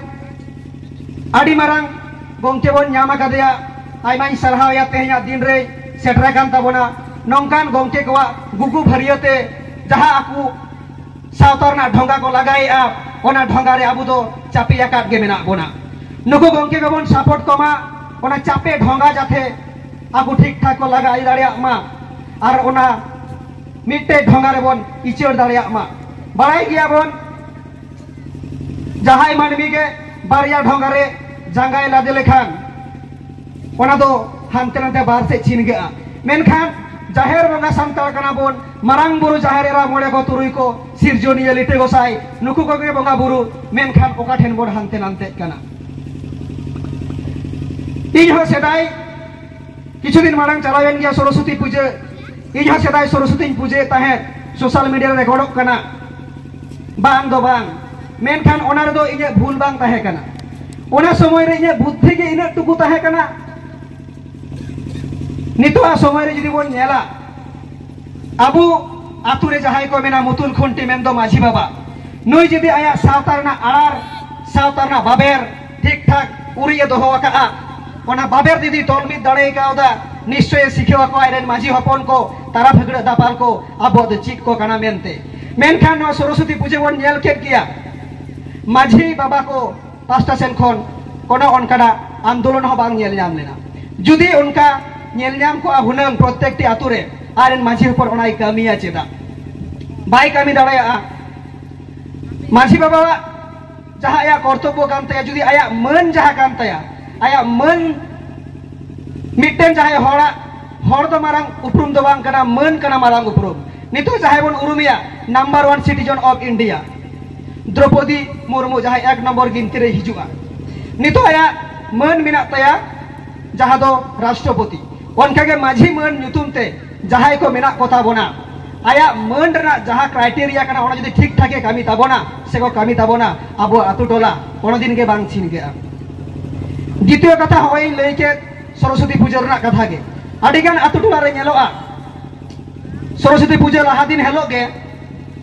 ᱟᱹᱰᱤ ᱢᱟᱨᱟᱝ ᱜᱚᱢᱠᱮ ᱵᱚᱱ ᱧᱟᱢ ᱟᱠᱟᱫᱮᱭᱟ᱾ ᱟᱭᱢᱟᱧ ᱥᱟᱨᱦᱟᱣᱮᱭᱟ ᱛᱮᱦᱮᱧᱟᱜ ᱫᱤᱱ ᱨᱮ ᱥᱮᱴᱮᱨ ᱟᱠᱟᱱ ᱛᱟᱵᱚᱱᱟ᱾ ᱱᱚᱝᱠᱟᱱ ᱜᱚᱢᱠᱮ ᱠᱚᱣᱟᱜ ᱜᱩᱜᱩ ᱵᱷᱟᱹᱨᱭᱟᱹ ᱛᱮ ᱡᱟᱦᱟᱸ ᱟᱠᱚ ᱥᱟᱶᱛᱟ ᱨᱮᱱᱟᱜ ᱰᱷᱚᱸᱜᱟ ᱠᱚ ᱞᱟᱜᱟᱭᱮᱫᱼᱟ, ᱚᱱᱟ ᱰᱷᱚᱸᱜᱟ ᱨᱮ ᱟᱵᱚ ᱫᱚ ᱪᱟᱯᱮ ᱟᱠᱟᱫ ᱜᱮ ᱢᱮᱱᱟᱜ ᱵᱚᱱᱟ᱾ ᱱᱩᱠᱩ ᱜᱚᱢᱠᱮ ᱠᱚᱵᱚᱱ ᱥᱟᱯᱳᱨᱴ ᱠᱚᱢᱟ, ᱚᱱᱟ ᱪᱟᱯᱮ ᱰᱷᱚᱸᱜᱟ ᱡᱟᱛᱮ ᱟᱠᱚ ᱴᱷᱤᱠ ᱴᱷᱟᱠ ᱠᱚ ᱞᱟᱜᱟ ᱤᱫᱤ ᱫᱟᱲᱮᱭᱟᱜ ᱢᱟ ᱟᱨ ᱚᱱᱟ ᱢᱤᱫᱴᱮᱡ ᱰᱷᱚᱸᱜᱟ ᱨᱮᱵᱚᱱ ᱤᱪᱟᱹᱲ ᱫᱟᱲᱮᱭᱟᱜ ᱢᱟ᱾ ᱵᱟᱲᱟᱭ ᱜᱮᱭᱟᱵᱚᱱ, ᱡᱟᱦᱟᱸᱭ ᱢᱟᱹᱱᱢᱤ ᱜᱮ ᱵᱟᱨᱭᱟ ᱰᱷᱚᱸᱜᱟ ᱨᱮ ᱡᱟᱸᱜᱟᱭ ᱞᱟᱫᱮ ᱞᱮᱠᱷᱟᱱ, ᱚᱱᱟ ᱫᱚ ᱦᱟᱱᱛᱮ ᱱᱟᱛᱮ ᱵᱟᱨ ᱥᱮᱫ ᱪᱷᱤᱱᱜᱟᱹᱜᱼᱟ᱾ ᱢᱮᱱᱠᱷᱟᱱ ᱡᱟᱦᱮᱨ ᱵᱚᱸᱜᱟ ᱥᱟᱱᱛᱟᱲ ᱠᱟᱱᱟ ᱵᱚᱱ, ᱢᱟᱨᱟᱝ ᱵᱩᱨᱩ, ᱡᱟᱦᱮᱨ ᱮᱨᱟ, ᱢᱚᱬᱮ ᱠᱚ, ᱛᱩᱨᱩᱭ ᱠᱚ, ᱥᱤᱨᱡᱚᱱᱤᱭᱟᱹ, ᱞᱤᱴᱟᱹ ᱜᱚᱸᱥᱟᱭ, ᱱᱩᱠᱩ ᱠᱚᱜᱮ ᱵᱚᱸᱜᱟ ᱵᱩᱨᱩ᱾ ᱢᱮᱱᱠᱷᱟᱱ ᱚᱠᱟ ᱴᱷᱮᱱ ᱵᱚᱱ ᱦᱟᱱᱛᱮ ᱱᱟᱱᱛᱮᱜ ᱠᱟᱱᱟ? ᱤᱧ ᱦᱚᱸ ᱥᱮᱫᱟᱭ ᱠᱤᱪᱷᱩ ᱫᱤᱱ ᱢᱟᱲᱟᱝ ᱪᱟᱞᱟᱣᱮᱱ ᱜᱮᱭᱟ ᱥᱚᱨᱚᱥᱚᱛᱤ ᱯᱩᱡᱟᱹ᱾ ᱤᱧ ᱦᱚᱸ ᱥᱮᱫᱟᱭ ᱥᱚᱨᱚᱥᱚᱛᱤᱧ ᱯᱩᱡᱟᱹᱭᱮᱫ ᱛᱟᱦᱮᱸᱫ, ᱥᱳᱥᱟᱞ ᱢᱤᱰᱤᱭᱟ ᱨᱮ ᱨᱮᱠᱚᱨᱰᱚᱜ ᱠᱟᱱᱟ᱾ ᱵᱟᱝ ᱫᱚ ᱵᱟᱝ, ᱢᱮᱱᱠᱷᱟᱱ ᱚᱱᱟ ᱨᱮᱫᱚ ᱤᱧᱟᱹᱜ ᱵᱷᱩᱞ ᱵᱟᱝ ᱛᱟᱦᱮᱸ ᱠᱟᱱᱟ᱾ ᱚᱱᱟ ᱥᱚᱢᱚᱭ ᱨᱮ ᱤᱧᱟᱹᱜ ᱵᱩᱫᱽᱫᱷᱤ ᱜᱮ ᱤᱱᱟᱹᱜ ᱴᱩᱠᱩ ᱛᱟᱦᱮᱸ ᱠᱟᱱᱟ᱾ ᱱᱤᱛᱚᱜᱟᱜ ᱥᱚᱢᱚᱭ ᱨᱮ ᱡᱩᱫᱤ ᱵᱚᱱ ᱧᱮᱞᱟ, ᱟᱵᱚ ᱟᱛᱳ ᱨᱮ ᱡᱟᱦᱟᱸᱭ ᱠᱚ ᱢᱮᱱᱟ ᱢᱩᱛᱩᱞ ᱠᱷᱩᱱᱴᱤ, ᱢᱮᱱᱫᱚ ᱢᱟᱹᱡᱷᱤ ᱵᱟᱵᱟ, ᱱᱩᱭ ᱡᱩᱫᱤ ᱟᱭᱟᱜ ᱥᱟᱶᱛᱟ ᱨᱮᱱᱟᱜ ᱟᱲᱟᱨ, ᱥᱟᱶᱛᱟ ᱨᱮᱱᱟᱜ ᱵᱟᱵᱮᱨ ᱴᱷᱤᱠ ᱴᱷᱟᱠ ᱩᱨᱤᱡ ᱮ ᱫᱚᱦᱚ ᱟᱠᱟᱫᱼᱟ, ᱚᱱᱟ ᱵᱟᱵᱮᱨ ᱡᱩᱫᱤ ᱛᱚᱞ ᱢᱤᱫ ᱫᱟᱲᱮ ᱠᱟᱣᱫᱟ, ᱱᱤᱥᱪᱚᱭ ᱮ ᱥᱤᱠᱷᱟᱹᱣ ᱟᱠᱚᱣᱟ ᱟᱡ ᱨᱮᱱ ᱢᱟᱹᱡᱷᱤ ᱦᱚᱯᱚᱱ ᱠᱚ, ᱛᱟᱨᱟ ᱯᱷᱟᱹᱜᱲᱟᱹᱜ ᱫᱟᱯᱟᱞ ᱠᱚ, ᱟᱵᱚᱣᱟᱜ ᱫᱚ ᱪᱮᱫ ᱠᱚ ᱠᱟᱱᱟ ᱢᱮᱱᱛᱮ᱾ ᱢᱮᱱᱠᱷᱟᱱ ᱱᱚᱣᱟ ᱥᱚᱨᱚᱥᱚᱛᱤ ᱯᱩᱡᱟᱹ ᱵᱚᱱ ᱧᱮᱞ ᱠᱮᱫ ᱜᱮᱭᱟ, ᱢᱟᱹᱡᱷᱤ ᱵᱟᱵᱟ ᱠᱚ ᱯᱟᱥᱴᱟ ᱥᱮᱱ ᱠᱷᱚᱱ ᱠᱳᱱᱳ ᱚᱱᱠᱟᱱᱟᱜ ᱟᱱᱫᱳᱞᱚᱱ ᱦᱚᱸ ᱵᱟᱝ ᱧᱮᱞ ᱧᱟᱢ ᱞᱮᱱᱟ᱾ ᱡᱩᱫᱤ ᱚᱱᱠᱟ ᱧᱮᱞ ᱧᱟᱢ ᱠᱚᱜᱼᱟ ᱦᱩᱱᱟᱹᱝ ᱯᱨᱚᱛᱮᱠᱴᱤ ᱟᱛᱳ ᱨᱮ, ᱟᱡ ᱨᱮᱱ ᱢᱟᱹᱡᱷᱤ ᱦᱚᱯᱚᱱ ᱚᱱᱟᱭ ᱠᱟᱹᱢᱤᱭᱟ ᱪᱮᱫᱟᱜ? ᱵᱟᱭ ᱠᱟᱹᱢᱤ ᱫᱟᱲᱮᱭᱟᱜᱼᱟ᱾ ᱢᱟᱹᱡᱷᱤ ᱵᱟᱵᱟᱣᱟᱜ ᱡᱟᱦᱟᱸ ᱟᱭᱟᱜ ᱠᱚᱨᱛᱚᱵᱵᱚ ᱠᱟᱱ ᱛᱟᱭᱟ, ᱡᱩᱫᱤ ᱟᱭᱟᱜ ᱢᱟᱹᱱ ᱡᱟᱦᱟᱸ ᱠᱟᱱ ᱛᱟᱭᱟ, ᱟᱭᱟᱜ ᱢᱟᱹᱱ, ᱢᱤᱫᱴᱮᱱ ᱡᱟᱦᱟᱸᱭ ᱦᱚᱲᱟᱜ, ᱦᱚᱲ ᱫᱚ ᱢᱟᱨᱟᱝ ᱩᱯᱨᱩᱢ ᱫᱚ ᱵᱟᱝ ᱠᱟᱱᱟ, ᱢᱟᱹᱱ ᱠᱟᱱᱟ ᱢᱟᱨᱟᱝ ᱩᱯᱨᱩᱢ᱾ ᱱᱤᱛᱚᱜ ᱡᱟᱦᱟᱸᱭ ᱵᱚᱱ ᱩᱨᱩᱢᱮᱭᱟ, number one citizen of India, Droupadi Murmu, ᱡᱟᱦᱟᱸᱭ ᱮᱠ ᱱᱚᱢᱵᱚᱨ ᱜᱤᱱᱛᱤ ᱨᱮᱭ ᱦᱤᱡᱩᱜᱼᱟ, ᱱᱤᱛᱚᱜ ᱟᱭᱟᱜ ᱢᱟᱹᱱ ᱢᱮᱱᱟᱜ ᱛᱟᱭᱟ, ᱡᱟᱦᱟᱸ ᱫᱚ ᱨᱟᱥᱴᱨᱚᱯᱚᱛᱤ᱾ ᱚᱱᱠᱟᱜᱮ ᱢᱟᱹᱡᱷᱤ ᱢᱟᱹᱱ ᱧᱩᱛᱩᱢ ᱛᱮ ᱡᱟᱦᱟᱸᱭ ᱠᱚ ᱢᱮᱱᱟᱜ ᱠᱚᱛᱟ ᱵᱚᱱᱟ, ᱟᱭᱟᱜ ᱢᱟᱹᱱ ᱨᱮᱱᱟᱜ ᱡᱟᱦᱟᱸ criteria ᱠᱟᱱᱟ, ᱚᱱᱟ ᱡᱩᱫᱤ ᱴᱷᱤᱠ ᱴᱷᱟᱠ ᱮ ᱠᱟᱹᱢᱤ ᱛᱟᱵᱚᱱᱟ ᱥᱮ ᱠᱚ ᱠᱟᱹᱢᱤ ᱛᱟᱵᱚᱱᱟ, ᱟᱵᱚᱣᱟᱜ ᱟᱛᱳ ᱴᱚᱞᱟ ᱠᱳᱱᱳ ᱫᱤᱱ ᱜᱮ ᱵᱟᱝ ᱪᱷᱤᱱᱜᱟᱹᱜᱼᱟ᱾ ᱫᱤᱛᱤᱭᱚ ᱠᱟᱛᱷᱟ, ᱦᱚᱸᱜᱼᱚᱭ ᱤᱧ ᱞᱟᱹᱭ ᱠᱮᱫ ᱥᱚᱨᱚᱥᱚᱛᱤ ᱯᱩᱡᱟᱹ ᱨᱮᱱᱟᱜ ᱠᱟᱛᱷᱟ ᱜᱮ᱾ ᱟᱹᱰᱤᱜᱟᱱ ᱟᱛᱳ ᱴᱚᱞᱟ ᱨᱮ ᱧᱮᱞᱚᱜᱼᱟ, ᱥᱚᱨᱚᱥᱚᱛᱤ ᱯᱩᱡᱟᱹ ᱞᱟᱦᱟ ᱫᱤᱱ ᱦᱤᱞᱳᱜ ᱜᱮ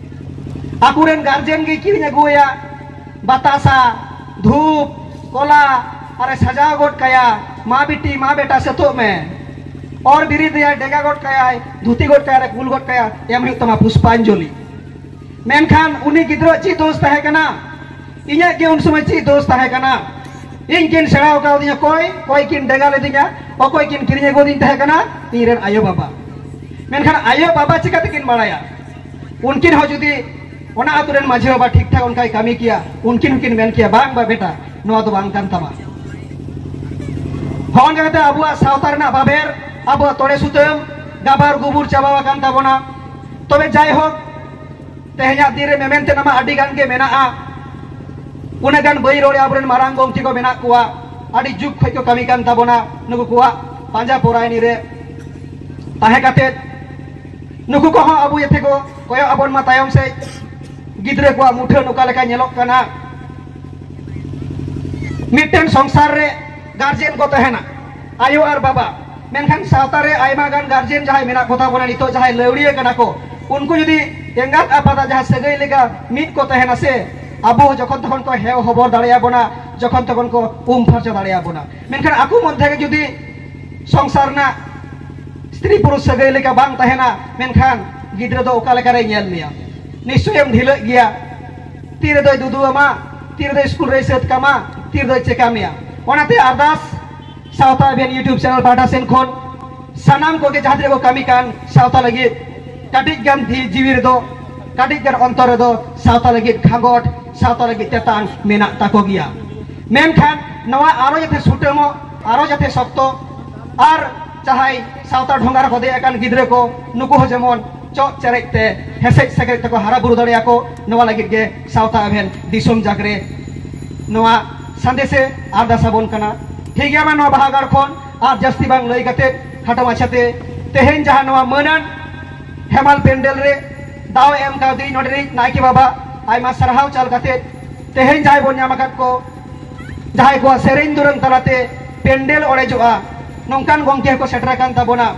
ᱟᱠᱚᱨᱮᱱ ᱜᱟᱨᱡᱮᱱ ᱜᱮ ᱠᱤᱨᱤᱧ ᱟᱹᱜᱩᱣᱟᱭᱟ ᱵᱟᱛᱟᱥᱟ, ᱫᱷᱩᱯ, ᱠᱚᱞᱟ, ᱟᱨᱮ ᱥᱟᱡᱟᱣ ᱜᱚᱫ ᱠᱟᱭᱟ, "ᱢᱟ ᱵᱤᱴᱤ, ᱢᱟ ᱵᱮᱴᱟ, ᱥᱟᱹᱛᱚᱜ ᱢᱮ", ᱚᱨ ᱵᱤᱨᱤᱫ ᱮᱭᱟᱭ, ᱰᱮᱜᱟ ᱜᱚᱫ ᱠᱟᱭᱟᱭ, ᱫᱷᱩᱛᱤ ᱜᱚᱫ ᱠᱟᱭᱟᱭ, ᱟᱨᱮ ᱠᱩᱞ ᱜᱚᱫ ᱠᱟᱭᱟ, ᱮᱢ ᱦᱩᱭᱩᱜ ᱛᱟᱢᱟ ᱯᱩᱥᱯᱟᱧᱡᱚᱞᱤ᱾ ᱢᱮᱱᱠᱷᱟᱱ ᱩᱱᱤ ᱜᱤᱫᱽᱨᱟᱹ ᱪᱮᱫ ᱫᱳᱥ ᱛᱟᱦᱮᱸ ᱠᱟᱱᱟ? ᱤᱧᱟᱹᱜ ᱜᱮ ᱩᱱ ᱥᱚᱢᱚᱭ ᱪᱮᱫ ᱫᱳᱥ ᱛᱟᱦᱮᱸ ᱠᱟᱱᱟ? ᱤᱧ ᱠᱤᱱ ᱥᱮᱬᱟ ᱟᱠᱟᱣᱫᱤᱧᱟ ᱚᱠᱚᱭ? ᱚᱠᱚᱭ ᱠᱤᱱ ᱰᱮᱜᱟ ᱞᱤᱫᱤᱧᱟ? ᱚᱠᱚᱭ ᱠᱤᱱ ᱠᱤᱨᱤᱧ ᱟᱹᱜᱩᱫᱤᱧ ᱛᱟᱦᱮᱸ ᱠᱟᱱᱟ? ᱤᱧ ᱨᱮᱱ ᱟᱭᱳ ᱵᱟᱵᱟ᱾ ᱢᱮᱱᱠᱷᱟᱱ ᱟᱭᱳ ᱵᱟᱵᱟ ᱪᱤᱠᱟᱹ ᱛᱮᱠᱤᱱ ᱵᱟᱲᱟᱭᱟ? ᱩᱱᱠᱤᱱ ᱦᱚᱸ ᱡᱩᱫᱤ ᱚᱱᱟ ᱟᱛᱳ ᱨᱮᱱ ᱢᱟᱹᱡᱷᱤ ᱵᱟᱵᱟ ᱴᱷᱤᱠ ᱴᱷᱟᱠ ᱚᱱᱠᱟᱭ ᱠᱟᱹᱢᱤ ᱠᱮᱭᱟ, ᱩᱱᱠᱤᱱ ᱦᱚᱸᱠᱤᱱ ᱢᱮᱱ ᱠᱮᱭᱟ, "ᱵᱟᱝ ᱵᱟ ᱵᱮᱴᱟ, ᱱᱚᱣᱟ ᱫᱚ ᱵᱟᱝ ᱠᱟᱱ ᱛᱟᱢᱟ᱾" ᱦᱚᱸᱜᱼᱚ ᱱᱚᱝᱠᱟ ᱠᱟᱛᱮ ᱟᱵᱚᱣᱟᱜ ᱥᱟᱶᱛᱟ ᱨᱮᱱᱟᱜ ᱵᱟᱵᱮᱨ ᱟᱵᱚᱣᱟᱜ ᱛᱚᱲᱮ ᱥᱩᱛᱟᱹᱢ ᱜᱟᱵᱟᱨ ᱜᱩᱵᱩᱨ ᱪᱟᱵᱟ ᱟᱠᱟᱱ ᱛᱟᱵᱚᱱᱟ᱾ ᱛᱚᱵᱮ ᱡᱟᱭᱦᱳᱠ, ᱛᱮᱦᱮᱧᱟᱜ ᱫᱤᱱ ᱨᱮ ᱢᱮᱢᱮᱱ ᱛᱮᱱᱟᱜ ᱢᱟ ᱟᱹᱰᱤ ᱜᱟᱱ ᱜᱮ ᱢᱮᱱᱟᱜᱼᱟ᱾ ᱩᱱᱟᱹᱜ ᱜᱟᱱ ᱵᱟᱹᱭ ᱨᱚᱲᱮ ᱟᱵᱚᱨᱮᱱ ᱢᱟᱨᱟᱝ ᱜᱚᱢᱠᱮ ᱠᱚ ᱢᱮᱱᱟᱜ ᱠᱚᱣᱟ, ᱟᱹᱰᱤ ᱡᱩᱜᱽ ᱠᱷᱚᱱ ᱠᱚ ᱠᱟᱹᱢᱤ ᱠᱟᱱ ᱛᱟᱵᱚᱱᱟ᱾ ᱱᱩᱠᱩ ᱠᱚᱣᱟᱜ ᱯᱟᱸᱡᱟ ᱯᱚᱨᱟᱭᱱᱤ ᱨᱮ ᱛᱟᱦᱮᱸ ᱠᱟᱛᱮ ᱱᱩᱠᱩ ᱠᱚᱦᱚᱸ ᱟᱵᱚ ᱡᱟᱛᱮ ᱠᱚ ᱠᱚᱭᱚᱜ ᱟᱵᱚᱱ ᱢᱟ ᱛᱟᱭᱚᱢ ᱥᱮᱫ, ᱜᱤᱫᱽᱨᱟᱹ ᱠᱚᱣᱟᱜ ᱢᱩᱴᱷᱟᱹᱱ ᱚᱠᱟ ᱞᱮᱠᱟ ᱧᱮᱞᱚᱜ ᱠᱟᱱᱟ᱾ ᱢᱤᱫᱴᱮᱱ ᱥᱚᱝᱥᱟᱨ ᱨᱮ ᱜᱟᱨᱡᱮᱱ ᱠᱚ ᱛᱟᱦᱮᱱᱟ, ᱟᱭᱳ ᱟᱨ ᱵᱟᱵᱟ, ᱢᱮᱱᱠᱷᱟᱱ ᱥᱟᱶᱛᱟ ᱨᱮ ᱟᱭᱢᱟ ᱜᱟᱱ ᱜᱟᱨᱡᱮᱱ ᱡᱟᱦᱟᱸᱭ ᱢᱮᱱᱟᱜ ᱠᱚᱛᱟ ᱵᱚᱱᱟ, ᱱᱤᱛᱚᱜ ᱡᱟᱦᱟᱸᱭ ᱞᱟᱹᱣᱲᱤᱭᱟᱹ ᱠᱟᱱᱟ ᱠᱚ, ᱩᱱᱠᱩ ᱡᱩᱫᱤ ᱮᱸᱜᱟᱛ ᱟᱯᱟᱛᱟᱜ ᱡᱟᱦᱟᱸ ᱥᱟᱹᱜᱟᱹᱭ ᱞᱮᱠᱟ ᱢᱤᱫ ᱠᱚ ᱛᱟᱦᱮᱱᱟ ᱥᱮ, ᱟᱵᱚ ᱡᱚᱠᱷᱚᱱ ᱛᱚᱠᱷᱚᱱ ᱠᱚ ᱦᱮᱣ ᱦᱚᱵᱚᱨ ᱫᱟᱲᱮᱭᱟᱵᱚᱱᱟ, ᱡᱚᱠᱷᱚᱱ ᱛᱚᱠᱷᱚᱱ ᱠᱚ ᱩᱢ ᱯᱷᱟᱨᱪᱟ ᱫᱟᱲᱮᱭᱟᱵᱚᱱᱟ᱾ ᱢᱮᱱᱠᱷᱟᱱ ᱟᱠᱚ ᱢᱚᱫᱽᱫᱷᱮ ᱜᱮ ᱡᱩᱫᱤ ᱥᱚᱝᱥᱟᱨ ᱨᱮᱱᱟᱜ ᱥᱛᱨᱤ ᱯᱩᱨᱩᱥ ᱥᱟᱹᱜᱟᱹᱭ ᱞᱮᱠᱟ ᱵᱟᱝ ᱛᱟᱦᱮᱱᱟ, ᱢᱮᱱᱠᱷᱟᱱ ᱜᱤᱫᱽᱨᱟᱹ ᱫᱚ ᱚᱠᱟ ᱞᱮᱠᱟᱨᱮᱭ ᱧᱮᱞ ᱢᱮᱭᱟ? ᱱᱤᱥᱪᱚᱭᱮᱢ ᱰᱷᱤᱞᱟᱹᱜ ᱜᱮᱭᱟ᱾ ᱛᱤᱨᱮ ᱫᱚᱭ ᱫᱩᱫᱩ ᱟᱢᱟ, ᱛᱤᱨᱮ ᱫᱚ ᱥᱠᱩᱞ ᱨᱮᱭ ᱥᱟᱹᱛ ᱠᱟᱢᱟ, ᱛᱤᱨᱮ ᱫᱚᱭ ᱪᱮᱠᱟ ᱢᱮᱭᱟ? ᱚᱱᱟᱛᱮ ᱟᱨᱫᱟᱥ, ᱥᱟᱶᱛᱟ ᱟᱵᱷᱤᱭᱟᱱ YouTube channel ᱯᱟᱦᱴᱟ ᱥᱮᱱ ᱠᱷᱚᱱ ᱥᱟᱱᱟᱢ ᱠᱚᱜᱮ ᱡᱟᱦᱟᱸ ᱛᱤᱱᱟᱹᱜ ᱠᱚ ᱠᱟᱹᱢᱤ ᱠᱟᱱ ᱥᱟᱶᱛᱟ ᱞᱟᱹᱜᱤᱫ, ᱠᱟᱹᱴᱤᱡ ᱜᱟᱱ ᱫᱷᱤ- ᱡᱤᱣᱤ ᱨᱮᱫᱚ, ᱠᱟᱹᱴᱤᱡ ᱜᱟᱱ ᱚᱱᱛᱚᱨ ᱨᱮᱫᱚ ᱥᱟᱶᱛᱟ ᱞᱟᱹᱜᱤᱫ ᱠᱷᱟᱸᱜᱚᱴ, ᱥᱟᱶᱛᱟ ᱞᱟᱹᱜᱤᱫ ᱛᱮᱛᱟᱝ ᱢᱮᱱᱟᱜ ᱛᱟᱠᱚ ᱜᱮᱭᱟ᱾ ᱢᱮᱱᱠᱷᱟᱱ ᱱᱚᱣᱟ ᱟᱨᱚ ᱡᱟᱛᱮ ᱥᱩᱴᱟᱹᱢᱚᱜ, ᱟᱨᱚ ᱡᱟᱛᱮ ᱥᱚᱠᱛᱚ, ᱟᱨ ᱡᱟᱦᱟᱸᱭ ᱥᱟᱶᱛᱟ ᱰᱷᱚᱸᱜᱟ ᱨᱮᱠᱚ ᱫᱮᱡ ᱟᱠᱟᱱ ᱜᱤᱫᱽᱨᱟᱹ ᱠᱚ, ᱱᱩᱠᱩ ᱦᱚᱸ ᱡᱮᱢᱚᱱ ᱪᱚᱜ ᱪᱮᱨᱮᱡ ᱛᱮ, ᱦᱮᱸᱥᱮᱡ ᱥᱮᱠᱨᱮᱡ ᱛᱮᱠᱚ ᱦᱟᱨᱟ ᱵᱩᱨᱩ ᱫᱟᱲᱮᱭᱟᱠᱚ, ᱱᱚᱣᱟ ᱞᱟᱹᱜᱤᱫ ᱜᱮ ᱥᱟᱶᱛᱟ ᱟᱵᱷᱮᱱ ᱫᱤᱥᱚᱢ ᱡᱟᱠ ᱨᱮ ᱱᱚᱣᱟ ᱥᱟᱸᱫᱮᱥᱮ ᱟᱨᱫᱟᱥ ᱟᱵᱚᱱ ᱠᱟᱱᱟ᱾ ᱴᱷᱤᱠ ᱜᱮᱭᱟ, ᱢᱟ ᱱᱚᱣᱟ ᱵᱟᱦᱟᱜᱟᱲ ᱠᱷᱚᱱ ᱟᱨ ᱡᱟᱹᱥᱛᱤ ᱵᱟᱝ ᱞᱟᱹᱭ ᱠᱟᱛᱮ ᱠᱷᱟᱴᱚ ᱢᱟᱪᱷᱟᱛᱮ ᱛᱮᱦᱮᱧ ᱡᱟᱦᱟᱸ ᱱᱚᱣᱟ ᱢᱟᱹᱱᱟᱱ ᱦᱮᱢᱟᱞ ᱯᱮᱱᱰᱮᱞ ᱨᱮ ᱫᱟᱣ ᱮ ᱮᱢ ᱠᱟᱣᱫᱤᱧ ᱱᱚᱰᱮ ᱨᱤᱱ ᱱᱟᱭᱠᱮ ᱵᱟᱵᱟ, ᱟᱭᱢᱟ ᱥᱟᱨᱦᱟᱣ ᱪᱟᱞ ᱠᱟᱛᱮ ᱛᱮᱦᱮᱧ ᱡᱟᱦᱟᱸᱭ ᱵᱚᱱ ᱧᱟᱢ ᱟᱠᱟᱫ ᱠᱚ, ᱡᱟᱦᱟᱸᱭ ᱠᱚᱣᱟᱜ ᱥᱮᱨᱮᱧ ᱫᱩᱨᱟᱹᱝ ᱛᱟᱞᱟᱛᱮ ᱯᱮᱱᱰᱮᱞ ᱚᱲᱮᱡᱚᱜᱼᱟ, ᱱᱚᱝᱠᱟᱱ ᱜᱚᱢᱠᱮ ᱦᱚᱸᱠᱚ ᱥᱮᱴᱮᱨ ᱟᱠᱟᱱ ᱛᱟᱵᱚᱱᱟ᱾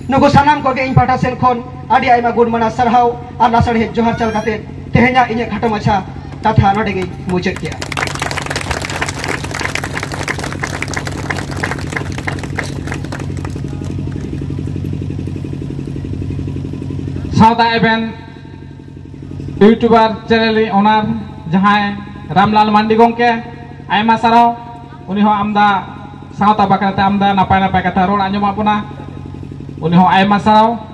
ᱱᱩᱠᱩ ᱥᱟᱱᱟᱢ ᱠᱚᱜᱮ ᱤᱧ ᱯᱟᱦᱴᱟ ᱥᱮᱱ ᱠᱷᱚᱱ ᱟᱹᱰᱤ ᱟᱭᱢᱟ ᱜᱩᱱ ᱢᱟᱱᱟᱣ ᱥᱟᱨᱦᱟᱣ ᱟᱨ ᱞᱟᱥᱟᱲᱦᱮᱫ ᱡᱚᱦᱟᱨ ᱪᱟᱞ ᱠᱟᱛᱮ ᱛᱮᱦᱮᱧᱟᱜ ᱤᱧᱟᱹᱜ ᱠᱷᱟᱴᱚ ᱢᱟᱪᱷᱟ ᱠᱟᱛᱷᱟ ᱱᱚᱰᱮ ᱜᱮᱧ ᱢᱩᱪᱟᱹᱫ ᱠᱮᱫᱼᱟ᱾ ᱥᱟᱶᱛᱟ ᱮᱵᱷᱮᱱ YouTuber channel ᱨᱤᱱ owner ᱡᱟᱦᱟᱸᱭ ᱨᱟᱢᱞᱟᱞ ᱢᱟᱱᱰᱤ ᱜᱚᱢᱠᱮ, ᱟᱭᱢᱟ ᱥᱟᱨᱦᱟᱣ᱾ ᱩᱱᱤ ᱦᱚᱸ ᱟᱢᱫᱟ ᱥᱟᱶᱛᱟ ᱵᱟᱠᱷᱨᱟ ᱛᱮ ᱟᱢᱫᱟ ᱱᱟᱯᱟᱭ ᱱᱟᱯᱟᱭ ᱠᱟᱛᱷᱟ ᱨᱚᱲ ᱟᱸᱡᱚᱢᱟᱜ ᱵᱚᱱᱟ᱾ ᱩᱱᱤ ᱦᱚᱸ ᱟᱭᱢᱟ ᱥᱟᱨᱦᱟᱣ᱾